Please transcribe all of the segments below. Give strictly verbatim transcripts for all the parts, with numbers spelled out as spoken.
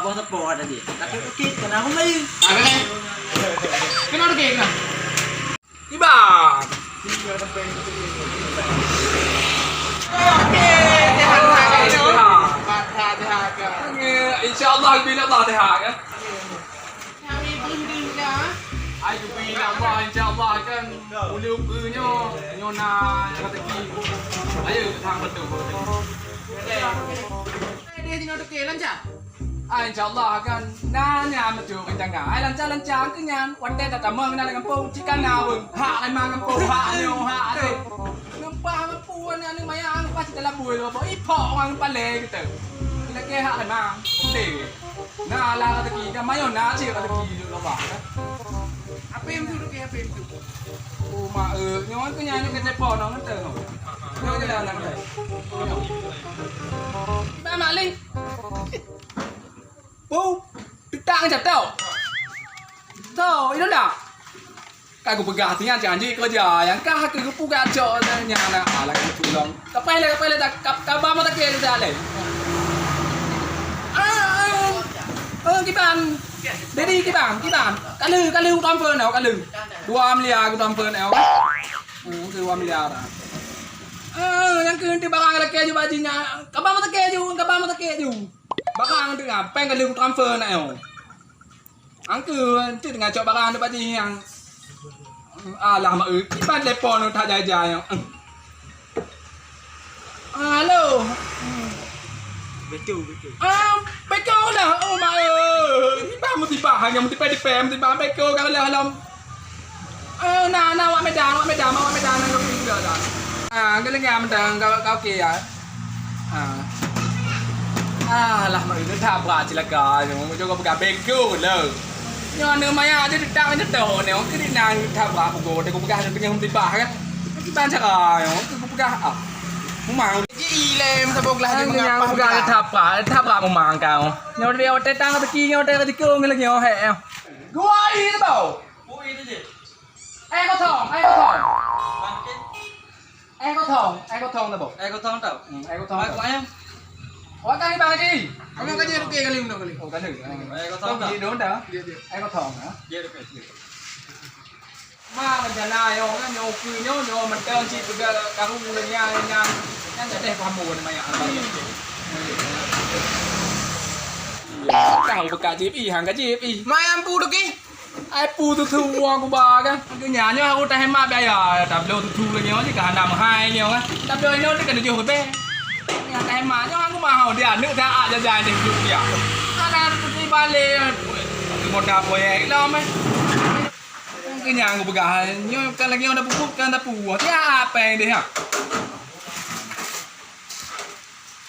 Sepo ada dia. Tapi okey, kena aku lagi. Apa ni? Kena okey, kena. Ibang. Okey, sehat, sehat. Insya Allah, bila Allah sehat, kan? Kami berhenti dah. Ai, geubri nak buat, insya Allah kan. Ulu peue nyoe, nyoe na rezeki. Ayo, tang betul. Dia jinoe deke lancar. Ah, insya Allah kan. Na nya meucok rencana. Ai, lancar-lancar keu nyan. Watèe tatamong na lam gampông, cit ka na ureueng. Hak lemah gampông, hak nyoe, hak até. Nyoe pah mampu aneuk mayang, pah cit dalam buih lom. Ipok ureueng paleng gitu. Lagèe hak lemah. Deh. Na lah rezeki, kan mayon na cit rezeki di Allah, kan? Apa yang betul, apa yang betul? Oh, mak, eh, nyoe keu nyan, nyoe keu cepon, nyoe ngeuteu, nyoe. Nyoe je lah, nang teu. Ba mak lé. Oh, teutang jatuh. Tau, itu dah. Ka geupeugah tiang janji keureuja nyang ka keu geupeugah cok nyan na, alah, geutulông. Kapai lé, kapai lé, ka, ka ba meutakèe lé dah lé. Ah, ah, ah, kiban. Dedi kiban, kiban. Ka lheueh, ka lheueh kutransfer nyoe, ka lheueh. Dua miliar kutransfer nyoe. Hmm, dua miliar dah. Ah, nyang keu barang lakèe ju bak jih nyan. Ka ba meutakèe ju, ka ba meutakèe ju. Barang teuka, pèng ka lheueh kutransfer nyoe. Angkeu, eunteuk teungoh cok barang deuh bak jih nyang. Alah, mak, eh, kiban telepon that jai-jai nyoe. Halo. Betul, betul. Ah, beko lah. Oh, mak, eh. Kiban musibah, hanya musibah di pem, musibah beko kan lah, alam. Eh, na, na, awak Medan, awak Medan, awak Medan, awak Medan. Ah, kau lagi Medan, kau, kau okey ya? Ah. Ah, lah, mak, itu tabrak cilaka nyoe. Jok peugah bengkok le. Nyoe aneuk maya aja ditak nyetok nyoe. Keu di nang tabrak pukul. Aku peugah ada tengah musibah kan. Kiban cara nyoe. Aku peugah ah. Mumang. Ji ilem saboh gelah. Peugah tabrak, tabrak mumang kau. Nyoe dia otak tang rezeki, nyoe otak rezeki nyoe lagi nyoe hek. Dua i tu bau. Bui tu je. Eh, kosong, eh, kosong. Bangkit. Eh, kosong, eh, kosong tu, Bang. Eh, kosong tau. Hmm, eh, kosong Bang, tau. Ayam. Awak kan ni, Bang Haji? Kamu kan dia okey kali, kali. Oh, kali. Eh, kosong tau. Dia dah. Dia, dia. Eh, kosong, ha? Dia okey, dia. Ma, rencana yo kan, yo okey nyo, yo mentang cit peugah karu nyan, nyan, nyan jadi kamu nama ya. Tahu bekat jip ih, hang ka jip ih. Mai ampu tu ki. Ai pu tu tu wong kuba kan. Keu nyan nyoe aku tahemat biaya, tabloe tu tu lagi nyoe ka hana meuhai nyoe kan. Tabloe nyoe ka tujoh ribèe. Nyan tahemat nyoe aku mahau dia, neuk saat jajan deh hidup dia. Hana tu balik. Modal proyek lom eh. Keu nyan aku peugah, nyoe kan lagi nyoe dah pupuk kan dah puwoh. Tiap pèng deh ha.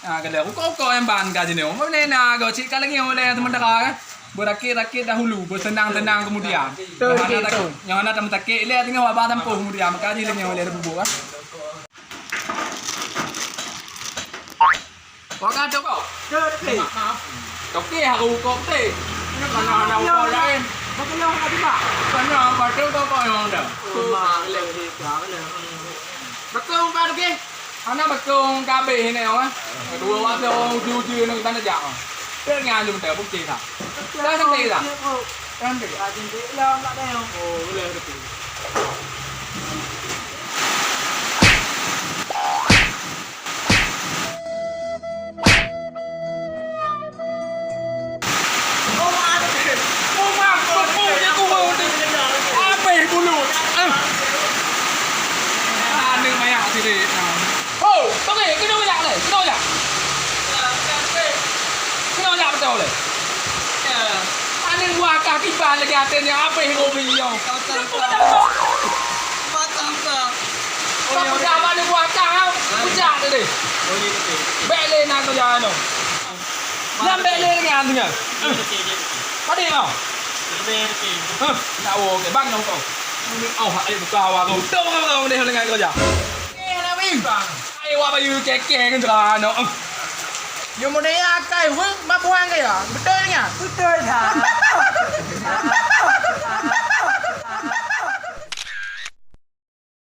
Ha, kada uko-uko nyang ban ka jinoe. Mana na go cit ka lagi oleh sementara kan. Berakit-rakit dahulu, bersenang-senang kemudian. Betul, betul. Nyoe hana tamutakik lé tengah wabah tampoh kemudian. Maka jih lagi oleh bubuk kan. Wah, ka tok kau. Betul, betul. Maaf. Toke haru kok teh. Ini kana hana uko lain. Bagaimana hana tiba? Kana batul kau kau yang ada. Rumah lagi, rumah lagi. Betul, Pak Toke. Hana beutôi ka abéh nyoe, eh. Dua watèe uji-uji nyoe gimana jak, eh. Teuh nyan jeuet meuteuk bukti ka. Dah sampai dah. Dah sampai. Abéh bulu. Ah. Aneuk maya sini. Ho, toke, keunoe jak lé, keunoe jak. Keunoe jak beutôi lé. Aneuk buah kah kiban lagèe até nyan abéh ngopi nyoe. Kau peugah bak aneuk buah kah, peujak tadi. Bèk lé na kau jalan nyoe. Nyan bèk lé nyan tu nyan. Padé nyoe. Hah, nak woe ke bang nyoe kau. Oh, hai buka awak kau. Dong kau kau deh dengan kerja. Eh, Nabi. Ai wak bayu cekeng kerja nyoe. Nyoe model akai weuek mabuang kaya. Beutôi nyan? Beutôi dah.